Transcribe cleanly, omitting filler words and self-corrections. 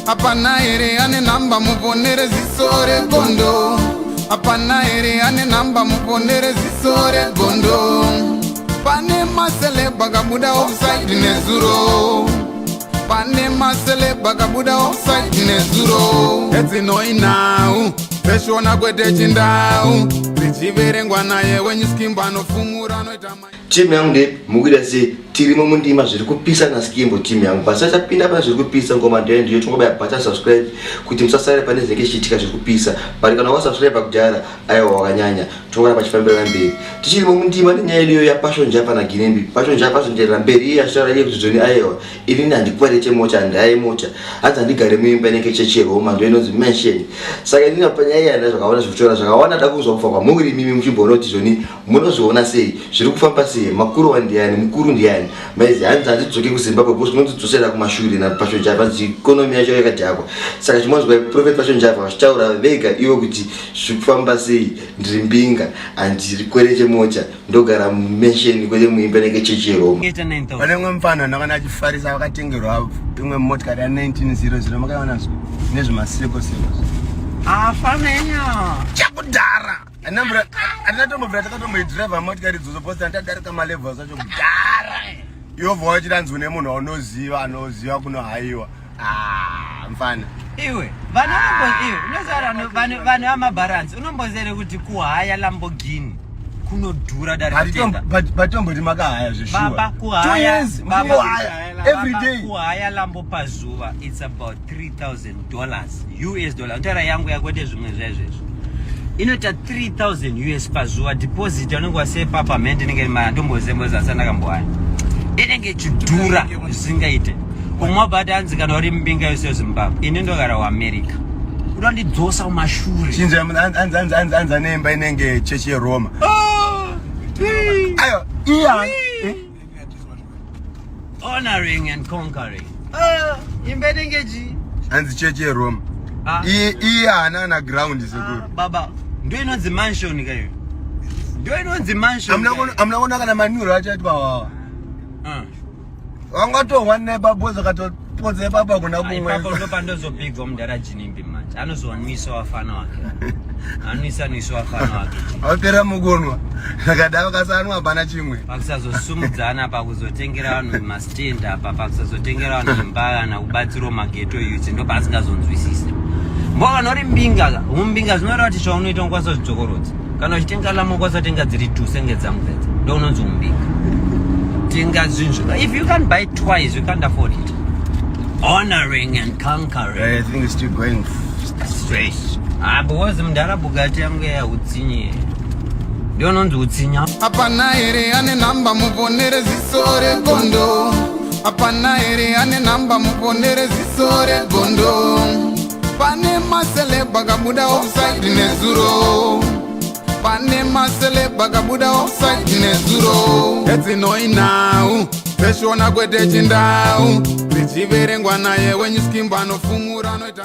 Hapana here ane nhamba muponere ziso regondo? Hapana here ane nhamba muponere ziso regondo? Pane maceleb akabuda offside nezuro. Pane maceleb akabuda offside nezuro. Edzinoi nhau dzeshona kwete chindau dzichiverengwa naye wenyuskimbo anofumura anoita. Timu yangu nde mukuita sei? Tirimo mundima zviri kupisa naSkimbo. Timu yangu basa chapinda pane zviri kupisa. Ngoma ndoyo ndiyo tongobaya button subscribe kuti musasarira pane zvinenge zvichiitika zviri kupisa. But kana wasubscribe kudhara, aiwa, wakanyanya. Tongora pachifambirana mberi. Tichirimo mundima nenyaya yedu yaPassion Java naGinimbi. Passion Java azonderera mberi iye achitaura iye kuti zvoni, aiwa, inini handikwerete mota, handihaye mota, hanzi handigare muimba inenge chechi yeRoma, ndo inonzi mansion. Saka inini panyaya iyi handina zvakawanda zvekutaura zvakawanda. Da kunzwa kubva kwamuri imimi muchimboona kuti zvoni munozviona sei, zviri kufamba sei, makuru wandiani, mukuru ndiani maizi. Hanzi handidzoke kuZimbabwe because kunondidzosera kumashure naPassion Java, hanzi economy yacho yakadhakwa. Saka chimonzwa Prophet Passion Java vachitaura vega ivo kuti zviri kufamba sei. Ndiri mbinga, handikwerete mota, ndogara mumansion kwete muimba inenge chechi yeRoma. Ita 9000. Pane umwe mufana ndakana achifarisa, vakatengerwa imwe motikari ya1900. Makaiona zvo nezvemaseko seko. Afamenya. Chakudhara handina tombobvira takatomboidhiraivha motikari idzodzo posta tadarika malevels acho kudhara. Iwobva wachiranzi une munhu waunoziva anoziva kunohaiwa. Ah, mfana. Iwe, vanhu vanombo iwe, unoziva vanhu vamabharansi, unomboziva here kuti kuhaya Lamborghini kunodhura darika kutenga? Batomboti makahaya. Baba, kuhaya, baba, Every day. Kuhaya Lambo pazuva, it's about $3000 US dollar. Ntaura yangu yakwete zvimwe zvaizvezvo. Inoita 3000 US pazuva. Deposit yaunenge wasepa pamende inenge mari andombozemboza asati ndakambohaya. Inenge ichidhura zvisingaite. Umwe bati hanzi kana uri mbinga yose yeZimbabwe, ini ndogara kuAmerica. Unondidzosa kumashure. Chinzi anzi ane imba inenge chechi yeRoma. Aiwa, iya. Honoring and conquering. Ah, imba inenge chi? Hanzi chechi yeRoma. Ah. Iye haana na ground, sekuru. Ah, baba, ndo inonzi mansion kayo, ndo inonzi mansion. Hamuna kuona kana manuro acho aitwa wawa? Ah. Wangatohwa nepabozi akatopodza ipapa kuna Ah, kumwe. Ipapo ndo pandozobigwa mudhara Jinimbi manje anozonwisa wafana wake, anwisa nwisa wafana wake. Vapera mukunwa, saka vakasanwa hapana chimwe. Pakusazosumudzana, pakuzotengera vanhu mastand apa, pakusazotengera vanhu imba kana kubatsirawo maghetto youth, ndo paasingazonzwisisi. Mbo kana uri mbinga ka, umbinga zvinoreva kuti chaunoita unokwanisa kuzvidzokorodza. Kana uchitenga Lambo, unokwanisa kutenga dziri two senge dzangu dzedza, ndo unonzi umbinga. Tenga zvinhu, if you can buy twice, you can't afford it. Honoring and conquering. I think it's still going straight. Ah, because mudhara Bugatti yangu yautsinye, ndio unonzi utsinya. Hapana here ane nhamba muponere ziso regondo? Hapana here ane nhamba muponere ziso regondo? Pane maceleb akabuda offside nezuro. Pane maceleb akabuda offside nezuro. Edzinoi nhau dzeshona kwete chindau dzichiverengwa naye wenyuskimbo anofumura anoita.